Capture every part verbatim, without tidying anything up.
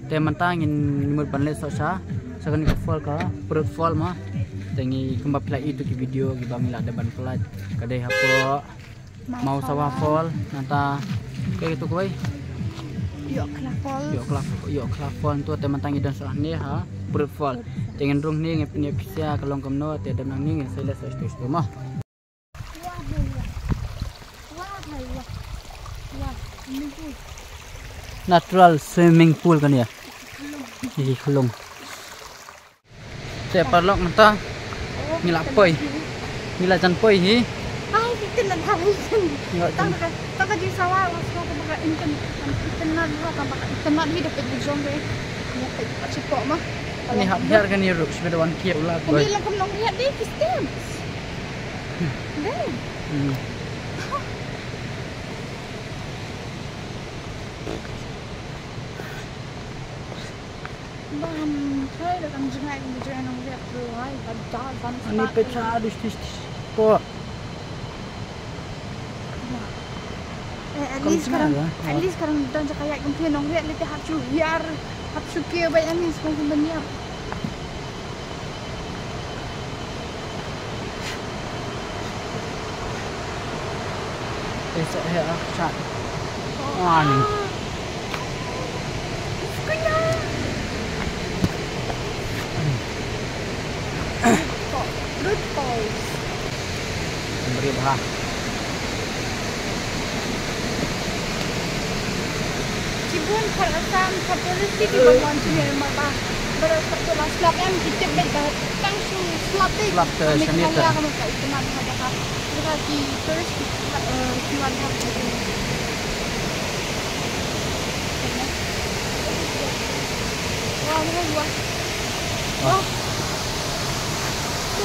Te mynta ngin mut ban leit sha, sha kane ka fall ka Prut Fall mo. Te ngi kumba phi la i tu ki video kiba ngi la dep ban pynlait ka dei hapoh Mawsawa Fall, nangta kaei tu kawei? Ïoh Khla Fall. Ïoh Khla, Ïoh Khla Fall tu. Te mynta ngi don sha ne ha Prut Fall. Te ngin rung ne ngin pyni ïa phi sha ka long kumno, te dep nang ne ngin sa leit sha tu sha tu mo. Natural swimming pool kane ïa. Hi khlong. Te paralok mynta ngi la poi. Ngi la jan poi hi. Ai, kita nak hari kan. Ngi la jan. Tang ka, tang ka jingsawa, was ko ka baka internet, internet, ka baka internet hi dapat di jong deh. Ni hap hiar kan ni ruk, sibida wan kia ulat. Ni lah kum nong hiar deh, ki stamps. Deh. Hmm. Ban, hai, da kan jngai, kan jngai nong riat tu, hai, ban da, ban. Ani spat. Pecha dus tis tis po. Eh, at least kan jngai, kan, ya, at least kan don jaka ïaid kum phi nong riat lite hap shu hiar, hap shu kiew bai ani skum kum ban ïap. Te sa he ak chat. Ani. Good boys. Beri bah. Shibun pharasam pharasam ki ban wan sini mata. Pharasam tu last lap em ki tip bad tang shu slap dei. Slap te. Kami shani kena ta. Lihat kami ka ikan apa dah. Kita ki terus ki, eh, ki wan dah. Wah, wah, wah. Wah.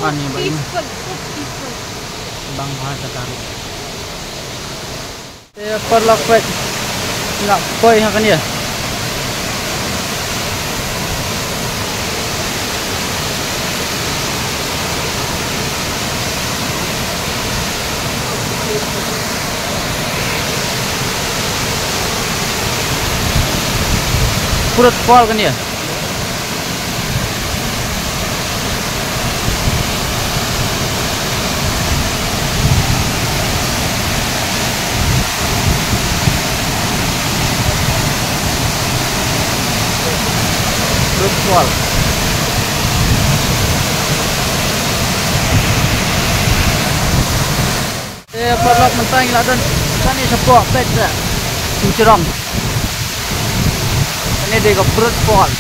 Ani ba ini. Peaceful, so peaceful. Bang ha ka tarik. Te paralok peit. Nga poi ha kane. Prut Fall kane. Prut Fall. Eh, paralok mynta ngi la don kane shapoh peit sha Sumjrong. Kane dei ka Prut Fall.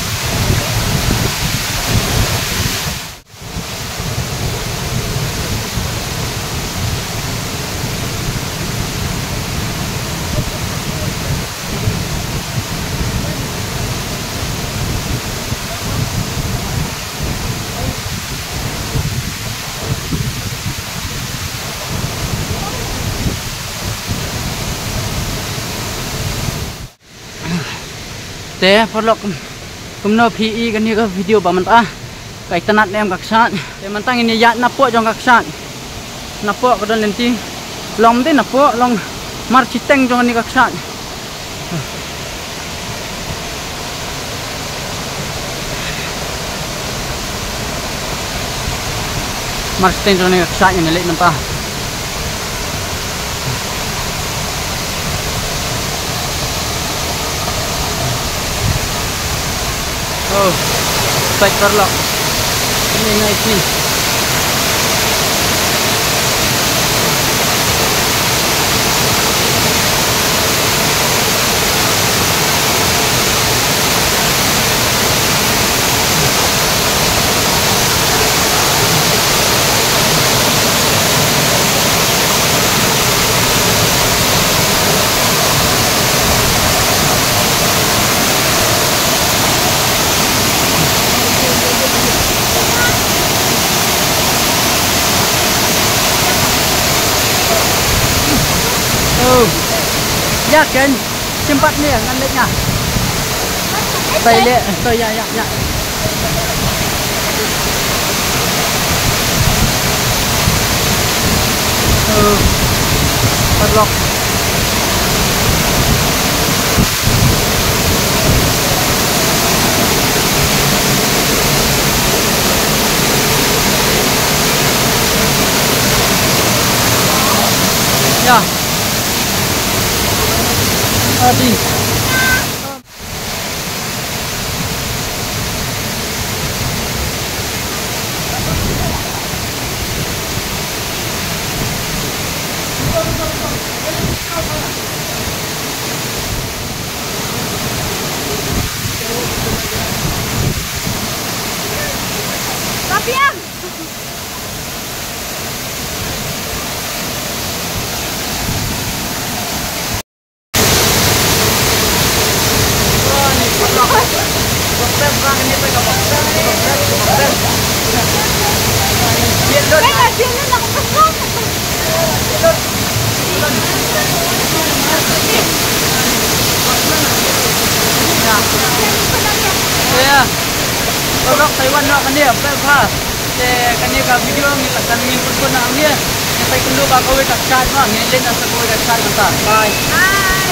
Te paralok, kumno phi i kane ka video ba mynta? Ka itynnad ne em ka kshaid? Te mynta ngin ïaid napoh jong ka kshaid. Napoh ka don lynti. Long dei napoh, long marchiteng jong kane ka kshaid. Marchiteng jong kane ka kshaid ngin leit mynta. Oh, peit paralok. Ini nice ni. Oh. Ïa ken, sympat ne ngan leit nga. Sai le, sai, ïa, ïa, ïa. Oh. Paralok. Ati. Tapian. Paralok, Taiwan noh kane, bha. Te kane ka video ngi la kan ngin pynpun hangne. Ngi peit kumno ba kawei ka chat ma, ngi leit na sa kawei ka chat mynta. Bye.